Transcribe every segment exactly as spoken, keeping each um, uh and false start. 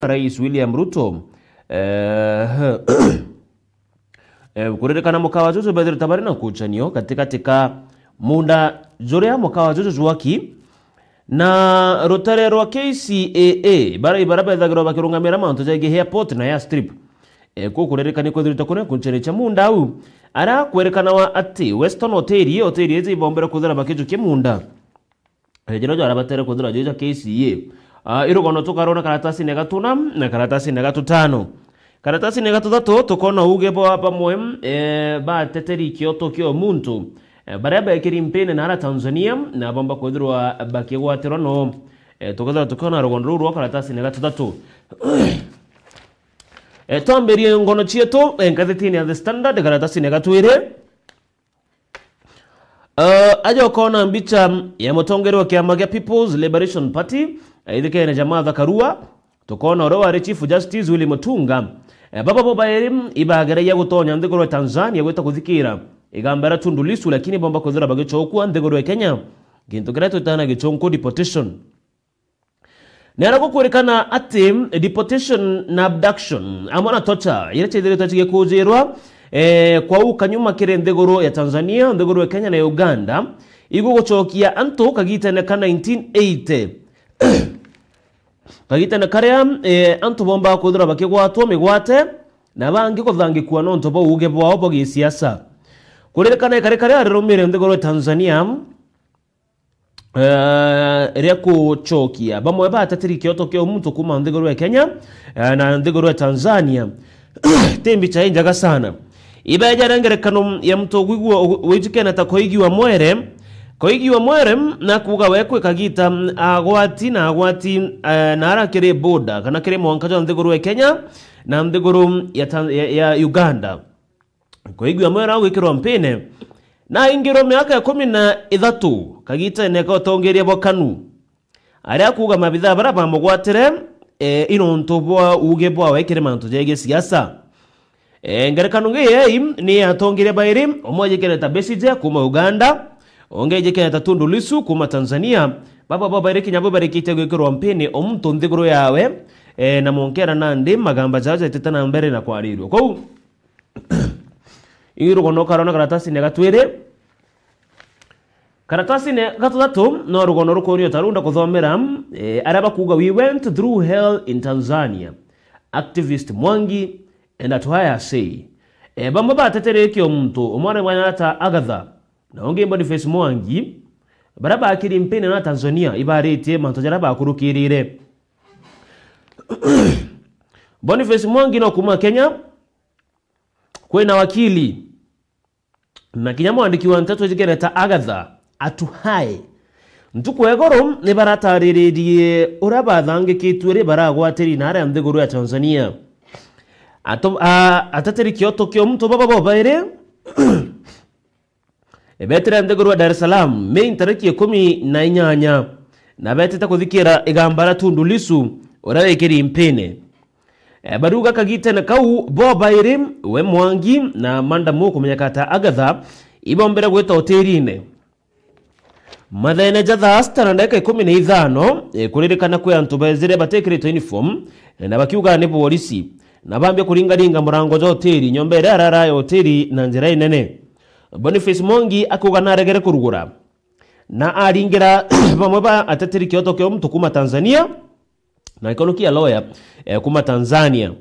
Rais William Ruto. Eh, eh, kuririkana mukawa juju bethirite bari na nkucanio gatigati ka munda juria mukawa juju jwaki na rutere rwa K C A A, bara ibara bethagirwa bakirungamira mantu jegii airport na airstrip. Eh, ku kuririkani kwithirite kuna nkucanio cia munda au, ara kwerikanawa ati Weston Hoteli, hoteli iji ibombere kwithira bakijukia munda. Eh, jira jwara batere kwithira jwija K C A. Ah, irugono tukarona karatasine ga tuna na karatasine ga tutano. Karatasine ga tuthatu tukona uuge bwa bamwe, eh, bateteri kioto kia muntu, eh, baria bekiri mpine nara Tanzania na bomba kwithirwa bakigwatirwa no. Eh, tukethirwa tukona rugono ruu rwa karatasine ga tuthatu. Eh, twambirie ngono cietu, eh, ngathitine ya The Standard, karatasine ga twiri. Uh, aja ukona mbicha ya mutongeria wa kiama gia People's Liberation Party, aithikene ja Martha Karua, tukona uria wari Chief Justice Willy Mutunga. Eh, baba bo bairi ibageragia gutonya nthiguru ya Tanzania gwita kuthikira igamba ria Tundu Lissu, lakini bomba kwithira bagicokua nthiguru ya Kenya, gintu kiria twitaga na gichunku deportation. Nera gukwirikana ati deportation na abduction amwe na torture iria ciithiritwe cigikujirwa, eh, kwa ukanyuma kiri nthiguru ya Tanzania, nthiguru ya Kenya na Uganda, igugucokia antu kagitene ka nineteen eighty. Kagitene karia, eh, antu bombaga kwithirwa bakigwatwa migwate na bangi kuthangikua nontu bwa uuge bwao bwa gisiasa. Kuririkana ikari karia rirumire nthiguru ya Tanzania, eh, ria kucokia bamwe bateteri kioto kia muntu kuma nthiguru ya Kenya, eh, na nthiguru ya Tanzania. Ti mbicha injaga sana. Ibejere ngerekano ya muntu ugwigua, wijikene ta Koigi wa Mwere. Koigi wa Mwere na kuuga we kwi kagita, mm, agwati na agwati, eh, na ara kiri border kana kiri mwanka jwa nthiguru ya Kenya na nthiguru ya Tan-, ya, ya Uganda. Koigi wa Mwere agwikirwa mpine, na aingirwe miaka ikumi na ithatu kagitene ka utongeria bwa KANU. Aria akuuga mabithaa baria bamugwatire, eh, i nontu bwa uuge bwawe kiri mantu jegii siasa. Eh, ngerekano ngi yei ni ya atongeria bairi, umwe ejikene ta Besigye kuma Uganda, ungi ejikene ta Tundu Lissu kuma Tanzania. Baba bo bairi kinya bo barikitie gwikirwa mpine o muntu nthiguru yawe, eh, na monkera nandi magamba jao jaitite na mbere na kwarirua. Kwou, Ii rugono ukarona karatasine ga twiri. Karatasine ga tuthatu no rugono rukuria utarunda kuthomera, eh, aria bakuuga, "We went through hell in Tanzania. Activist Mwangi and Atuhaire say." Eh, bamwe bateteretie o muntu, umwe ni bwana ta Agatha, na ungi Boniface Mwangi, baria bakiri mpine na Tanzania, ibaritie mantu jaria bakurukirire. Boniface Mwangi no kuma Kenya, kwina wakili na kinya mwandiki wa nteto ijikene ta Agatha Atuhaire. Ntuku ya igoro ni baratariririe uria bathangikitue ri baragwatiri na aria nthiguru ya Tanzania. Ato-, a-, ateteri kioto kia muntu baba bobairi betire nthiguru ya Dar es Salaam Mei ntariki ikumi na inyanya, na betite kuthikira igamba ria Tundu Lissu uria wikiri mpine. E, bariuga kagitene kau bo bairi, we Mwangi na Madam ukumenyeka ta Agatha, ibombere gwita hotelini. Mathene ja thaa sita na ndagika ikumi na ithano, e, kuririkana kwi antu bejire batikirite uniform, e, na bakiuga ni borisi, na bambia kuringaringa murango jwa hoteli, nyomba iria arara ya hoteli na njira inene. Boniface Mwangi akuuga naregere kurugura, na aringira bamwe ba ateteri kioto kia muntu kuma Tanzania, na gikono kia lawyer, eh, kuma Tanzania.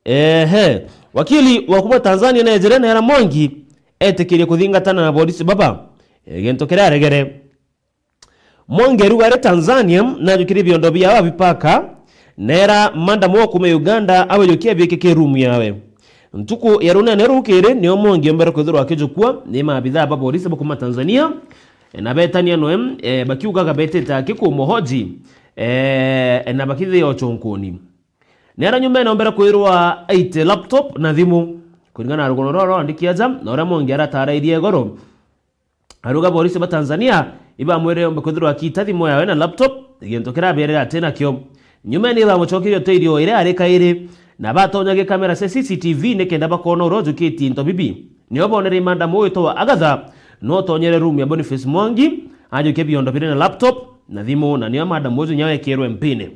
Ehe, wakili wa kuma Tanzania nejire nera Mwangi etikirie kuthingatana na borisi baba, eh, gintu kiria aregere. Mwangi aruga ari Tanzania, najukirie biondo biawe abipaka, nera Madam wa kuma Uganda awejukia abike ki room yawe. Ntuku ya runene rukiri nio Mwangi ombere kwithirwa akijukua ni maabithaa ba borisi ba kuma Tanzania, na betania noe, eh, bakiugaga betite aki kumuhoji, eh, na bakithia uchunkuni. Nera nyumbene ombere kwirwa aite laptop na thimu. Kuringana na rugono ruria rwandiki aja, na uria Mwangi aratarairie igoro, aruga borisi ba Tanzania ibamwire ombe kwithirwa akiita thimu yawe na laptop, gintu kiria aberire ati nakio. Nyumene ibamucokeria uteithio iria ari kairi, na batonyagia kamera cia C C T V nikenda bakona uria ujukitie into bibi. Nio bonere madam witwa Agatha, no otonyere room ya Boniface Mwangi, ajukie biondo biri na laptop na thimu, na nio madam uju nyawe ekirwe mpine.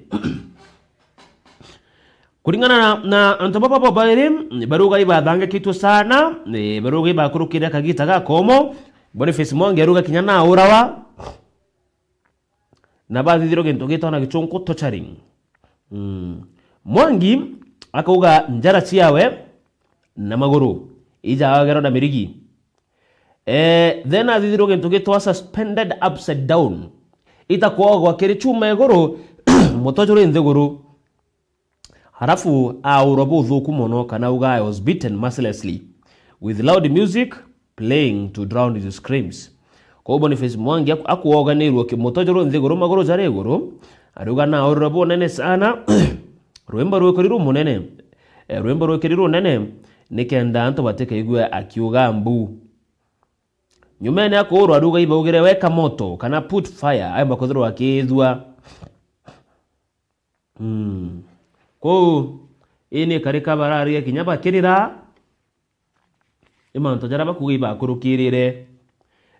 Kuringana na, na antu baba babairi, baruga ibathangikitwe sana, eh, baruga ibakurukire kagita gakomo, Boniface Mwangi aruga kinya naurawa, na bathithirwe gintu gitwa na gichunku torturing. Mm. Mwangi akauga njara ciawe na maguru ijagerwa na mirigi. Eh, then athithirwe gintu gitwa suspended upside down. Itakwogwa kiri chuma iguru, muto juri nthiguru. Halafu aurwa buthuku mono, kana uga, "I was beaten mercilessly with loud music playing to drown his screams." Kwou Boniface Mwangi aku-, akuoganirwe ki-, muto juru nthiguru, maguru jari iguru, ariuga, "Naurwa bunene sana." Rwimbo rwikiri rumunene, eh, rwimbo rwikiri runene, nikenda antu batikaigua akiuga mbu. Nyumene akuurwa aruga ibaugire, "Weka moto," kana "Put fire," aimba kwithirwa akithua. Mm. Kwou, ii ni karika bararia kinya bakirira, i mantu jaria bakuuga ibakurukirire,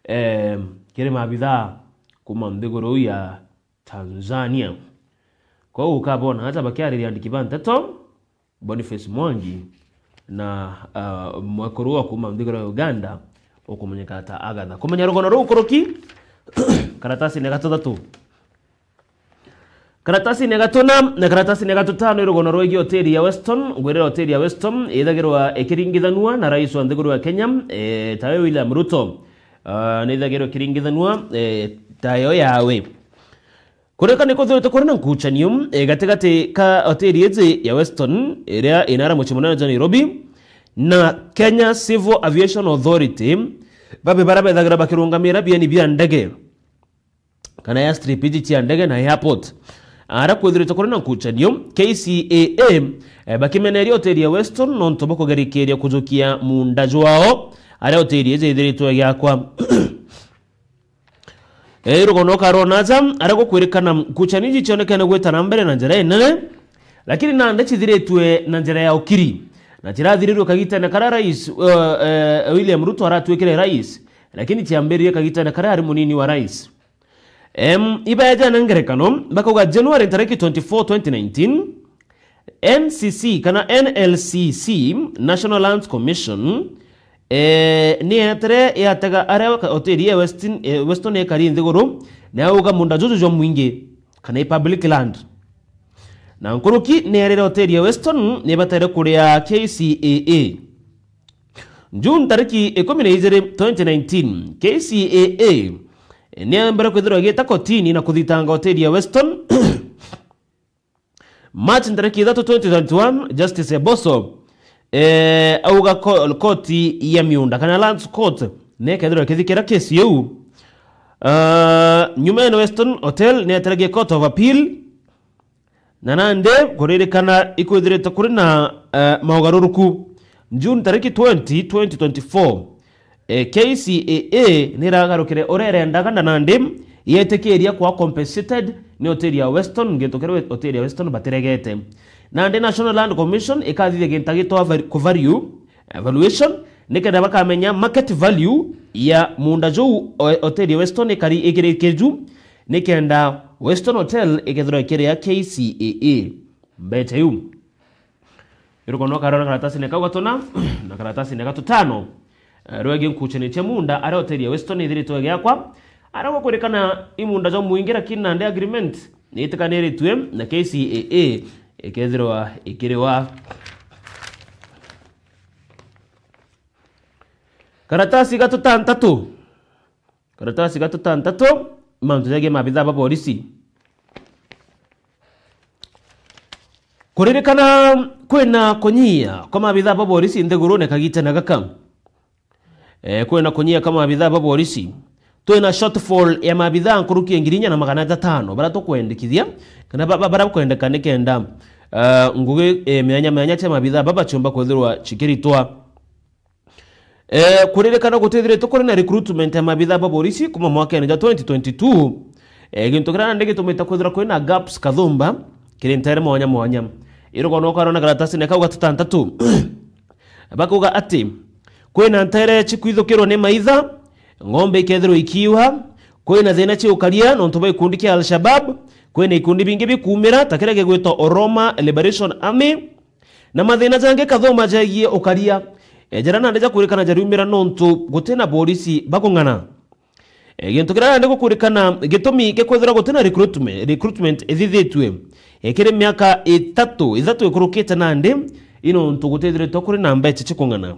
em, kiri maabithaa kuuma nthiguru ya Tanzania. Kwou ukabona aja bakiariria andiki ba nteto, Boniface Mwangi na, ah, mwekuru wa kuuma nthiguru ya Uganda ukumenyeka ta Agatha. Kumenya rugono ruu nkuruki, karatasine gatutatu. Karatasine gatuna na karatasine gatutano i rugono rwegie hoteli ya Weston. Ngwirira hoteli ya Weston ithagirwa ikiringithanua na rais wa nthiguru ya Kenya, eh, tawe William Ruto. Ah, nithagirwa ikiringithanua, eh, tayo yawe. Kureka ni kuthurite kuri na nkuchanio, eh, gatigati ka hoteli iji ya Weston, iria inara mucii munene jwa Nairobi, na Kenya Civil Aviation Authority, babe bara bethagira bakirungamira bieni bia ndege, kana airstrip iji cia ndege na airport. Ara kwithirite kuri na nkuchanio, K C A A, eh, bakimeneria hoteli ya Weston nontu bwa kugerikiria kujukia munda jwao, aria hoteli iji ithiritwe igiakwa. Eh, rugono karona aja, aria gukwirikana nkuchanio iji cionekene gwita na mbere na njira inene, lakini nandi cithiritwe na njira ya ukiri, na cirathirirwe kagitene karia rais, eh, eh, William Ruto aratuikire rais, lakini ciambiririe kagitene karia ari munini wa rais. Em, ibaejana ngerekano, bakauga January ntariki twenty-four, twenty nineteen, N C C kana N L C C, National Lands Commission, eh, ni yetere yatega aria ka-, hoteli ya Westin-, eh, Weston ikari nthiguru, na yauga munda juju jwa mwingi, kana i public land. Na nkuruki ni yerire hoteli ya Weston ni ibatere kuria K C A A. June tariki ikumi na ijiri, twenty nineteen, K C A A ni yambere kwithirwa igita kotini na kuthitanga hoteli ya Weston. March ntariki ithatu, twenty twenty-one, Justice Eboso, eh, auga ko-, koti ya miunda kana Lands Court ni ikethirwa ikithikira kesi iu. Ah, nyuma ene Weston Hotel ni yeteragia Court of Appeal, na nandi kuririkana ikwithirite kuri na, eh, maugaruruku. June tariki twenty, twenty twenty-four, eh, K C A A ni iragarukire uria irendaga, na nandi yetikiria kwa compensated ni hoteli ya Weston, gintu kiria hoteli ya Weston batiregete. Nandi National Land Commission ikathithia gintu gitwa val-, ku value, evaluation, nikenda bakamenya market value ya munda juu o-, hoteli ya Weston ikari ikirikiju, nikenda Weston Hotel ikethirwa ikiria K C A A mbecha iu. Irukono karona karatasine kau gatuna na karatasine gatutano, eh, rwegie nkuchani cia munda aria hoteli ya Weston ithiritwe igiakwa, aria gukwirikana i munda jwa mwingi, lakini nandi agreement niitikaniritue na K C A A ikethirwa ikiriwa. Karatasi gatutantatu. Karatasi gatutantatu, mantu jagie maabithaa ba borisi. Kuririkana kwina kunyia kwa maabithaa ba borisi nthigurune kagitene gaka. Eh, kwina kunyia kwa maabithaa ba borisi. Twina shortfall ya maabithaa nkuruki ya ngiri inya na magana jatano, bara tukwendekithia, kana ba-, ba-, bara kwendeka nikenda, eh, ngugi, eh, mianya mianya cia maabithaa baba ciumba kwithirwa cikiritwa. Eh, kuririkana gutithiritwe kuri na recruitment ya maabithaa ba borisi kuma mwakene jwa twenty twenty-two. Eh, gintu kiria nandi gitumite kwithirwa kwina gaps kathumba kiri ntere mwanya mwanya. Irukono ukarona karatasine kau gatutantatu. Bakuga ati, kwina ntere cikwithukirwa ni maitha, ng'ombe ikethirwa ikiiwa, kwina thina cia ukaria nontu bwa ikundi kia Al-Shabab, kwina ikundi bingi bikumira ta kiria gigwitwa Oroma Liberation Army, Na mathina jangi kathoma jegie ukaria, e, jaria nandi jakwirikana jariumira nontu gutina borisi bakung'ana. E, gintu kiria nandi gukwirikana gitumi gikwithirwa gutina recruitment, recruitment ithithitue, e, kiri miaka itatu, ithatu ikurukite nandi, i nontu gutithiritwe kuri na mbeca cia kung'ana,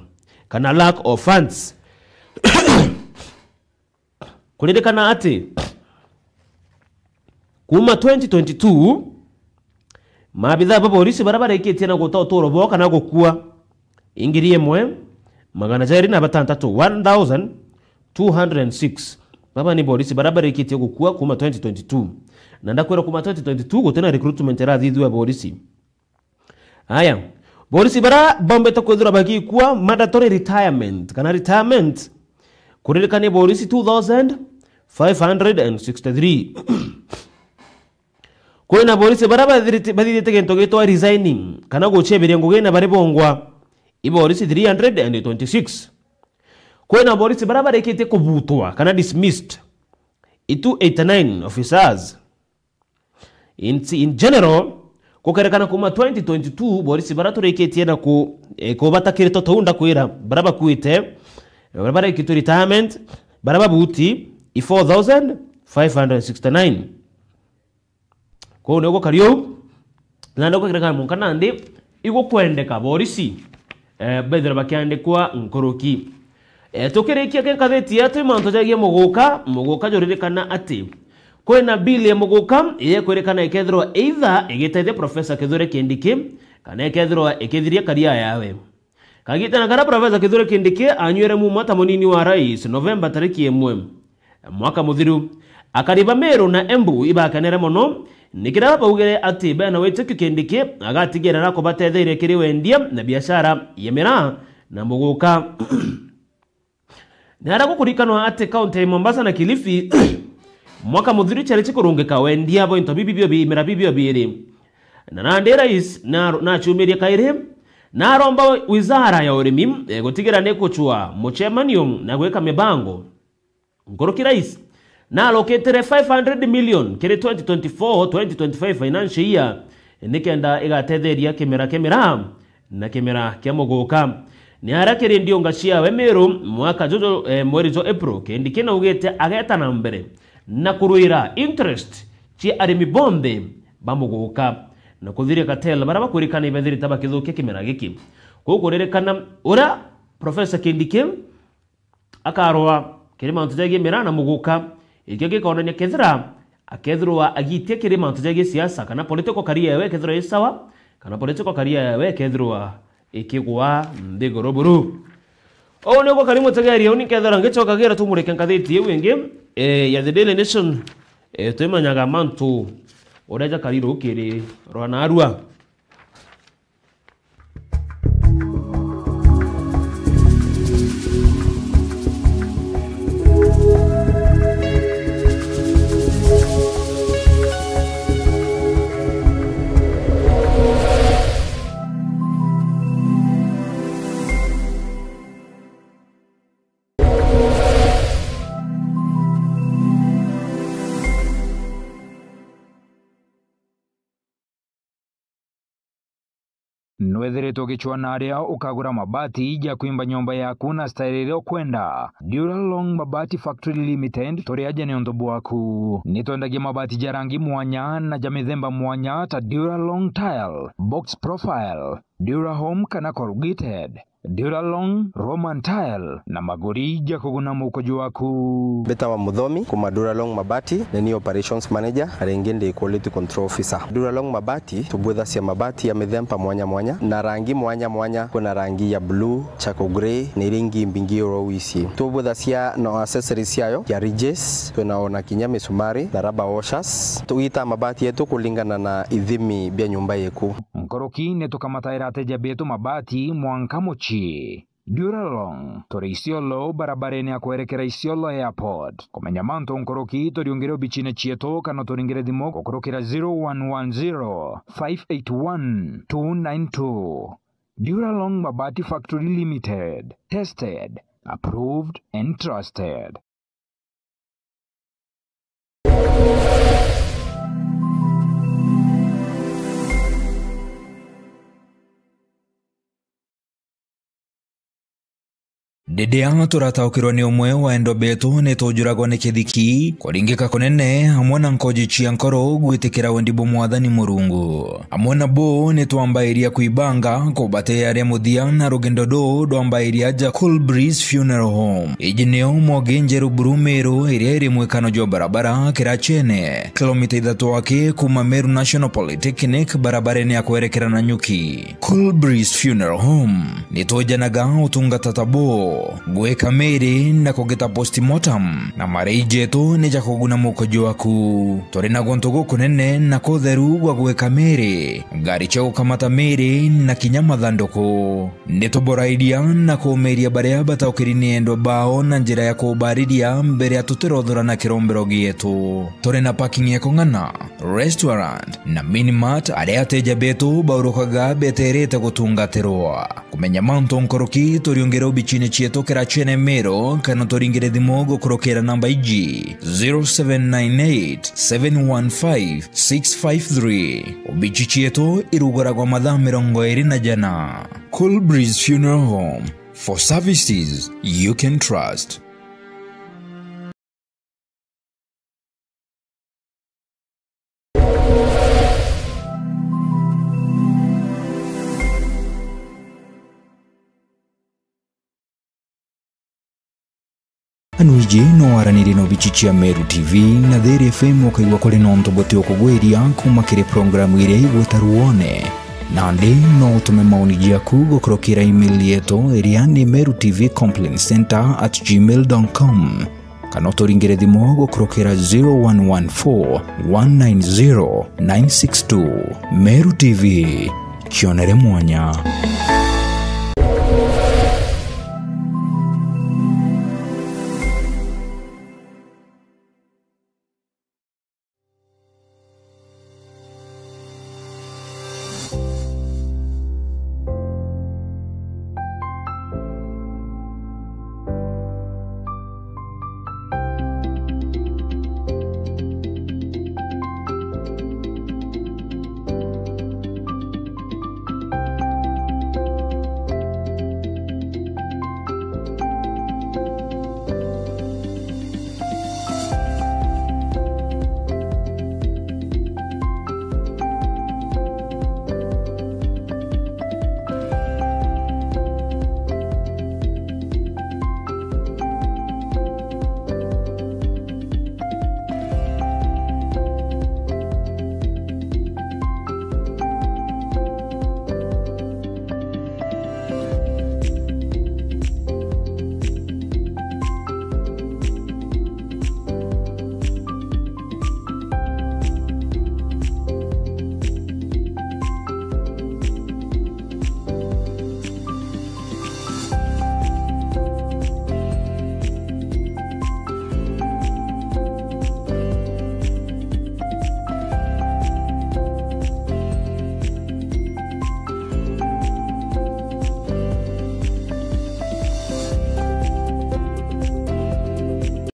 kana lack of funds. Kuririkana ati kuuma twenty twenty-two, maabithaa ba borisi baria barikitie na guta uturo bwao kana gukua, i ngiri imwe, magana jairi na batantatu, one thousand two hundred and six. Baba ni borisi baria barikitie gukua kuuma twenty twenty-two. Na ndakwira kuuma twenty twenty-two gutina recruitment irathithua borisi. Aya, borisi baria bombete kwithirwa bagikua mandatory retirement, kana retirement, kuririkania borisi two thousand five hundred and sixty-three. Kwina borisi baria bathirite-, bathithite gintu gitwa resigning, kana gucieberia ngugi na bari bongwa, i borisi three hundred and twenty-six. Kwina borisi baria barikitie kubutwa, kana dismissed, i two eighty-nine officers. In, in general, gukerekana kuuma twenty twenty-two, borisi baria turikitie na ku-, eh, kubatakirite tou ndakwira, baria bakuite, eh, baria barikitwe retirement, baria babuti, i four thousand five hundred sixty-nine. Kwou nio gukari uu, na ndio gukerekana mwanka nandi, igukwendeka borisi, eh, bethira bakiandikwa nkuruki. Eh, tukirikia ki ngathiti yetu i mantu jagie muguka, muguka juririkana ati kwina bill ya muguka iria ikwirikana ikethirwa either igitethia Professor Kithure Kindiki, kana ikethirwa ikithiria career yawe. Kagitana karia Professor Kithure Kindiki anyuire muuma ta munini wa rais Novemba tariki imwe mwaka muthiru, akari ba Meru na Embu ibakenere mono, ni kiria baugire ati bena witikio Kindiki agatigira na kubatetheria kiri wendia na biashara ya miraa na muguka. Ni aria gukurikanwa ati kaunti ya Mombasa na Kilifi mwaka muthiru ciari cikurungika wendia bwa into bibi bio bi-, imera bibi bio biiri. Na nandi rais na, naciumirie kairi, na aromba wizara ya urimi, eh, gutigira ni kucua mucemanio na gwika mibango. Nkuruki rais, na aloketire five hundred million kiri twenty twenty-four, twenty twenty-five financial year, nikenda igatetheria kimera kia miraa na kimera kia muguka. Ni aria kiri ndiunga ciawe Meru mwaka juju, eh, mweri jwa April, Kindiki naugite ageta na mbere na kurwira interest cia arimi bonthe ba muguka na kuthiria cartel baria bakwirikana ibethirite bakithukia kimera giki. Kuu kuririkana uria Professor Kindiki akarwa kiri mantu jegie miraa na muguka, ikio gikonania kethira akethirwa agitia kiri mantu jegie siasa, kana political career yawe ikethirwa i sawa, kana political career yawe ikethirwa ikigwa nthiguru buru. Uu niguo kari mutegeria, uni nkethira ngicokagira tumurike ngathiti iu ingi, eh, ya The Daily Nation, eh, twimanyaga mantu uria jakari rukiri rwa narua. Nwethiritwe ugicwaa na aria ukagura mabati ja kwimba nyomba yaku na style iria ukwenda? Duralong Mabati Factory Limited, turi aja niuntu bwaku. Nitwendagia mabati ja rangi mwanya na ja mithemba mwanya ta Duralong Tile, Box Profile, Durahome kana Corrugated, Duralong, Roman Tile na maguri ja kuguna muko jwaku. Mbitawa Muthomi kuma Duralong Mabati, ni ni operations manager, na ringi ndi quality control officer. Duralong Mabati, tubwithacia mabati ya mithemba mwanya mwanya na rangi mwanya mwanya. Kwina rangi ya blue, charcoal grey, na iria ingi mbingi uro wisi. Tubwithacia na accessories ciayo ya ridges, twina ona kinya misumari na rubber washers. Tugitaa mabati yetu kulingana na ithimi bia nyumba yeku. Nkuruki ni tukamataira ateja betu mabati mwanka mucii. Duralong, turi Isiolo, barabarene ya kwerekera Isiolo Airport. Kumenya mantu nkuruki, turiungire obicine cietu kana turingire thimu gukurukira zero one one zero, five eight one, two nine two. Duralong Mabati Factory Limited. Tested, approved and trusted. Ndidia turataukirwa ni umwe wa endwa betu ni tujuragwa ni kithiki, kuringika kunene, amwe na nkoji cia nkoro gwitikira wendi bwa Mwathani Murungu. Amwe na bo ni twambairia kwibanga kubatearia muthia na rugendo ruu rwambairia aja Cool Breeze Funeral Home. Iji nio Mwogi Njeru Buru Meru, iria iri mwikano jwa barabara Kirachene, kilomita ithatu aki kuuma Meru National Polytechnic, barabarene ya kwerekera Nanyuki. Cool Breeze Funeral Home ni twejanaga utungata ta buu, gwika miri na kugita postmortem, na marei jetu ni ja kuguna muko jwaku. Turi na guntu gukunene na kutheru gwa gwika miri, ngari cia gukamata miri na kinya mathanduku. Ni tuborairia na kuumiria baria bataukiri ni endwa bao na njira ya kubariria mbere ya tutirothora na kirombero gietu. Turi na parking ya kung'ana, restaurant na minimart, aria ateja betu baurukaga beterete gutungatirwa. Kumenya mantu nkuruki, turiungire obichine cietu Kirachene Meru, kana turingire thimu gukurukira namba iji, zero seven nine eight, seven one five, six five three. Obichi cietu iruguragwa mathaa mirongo iri na jana. Cool Breeze Funeral Home, for services you can trust. Anu iji no waranirie na obichi cia Meru T V na Thiri F M, ukaigua kuri na untu buti ukugwiria kuuma kiri programu iria igwita Ruone. Nandi no utume maoni jaku gukurukira email yetu iria ni meru T V complaint center at gmail dot com, kana uturingire thimu gukurukira zero one one four, one nine zero, nine six two. Meru T V, kionere mwanya.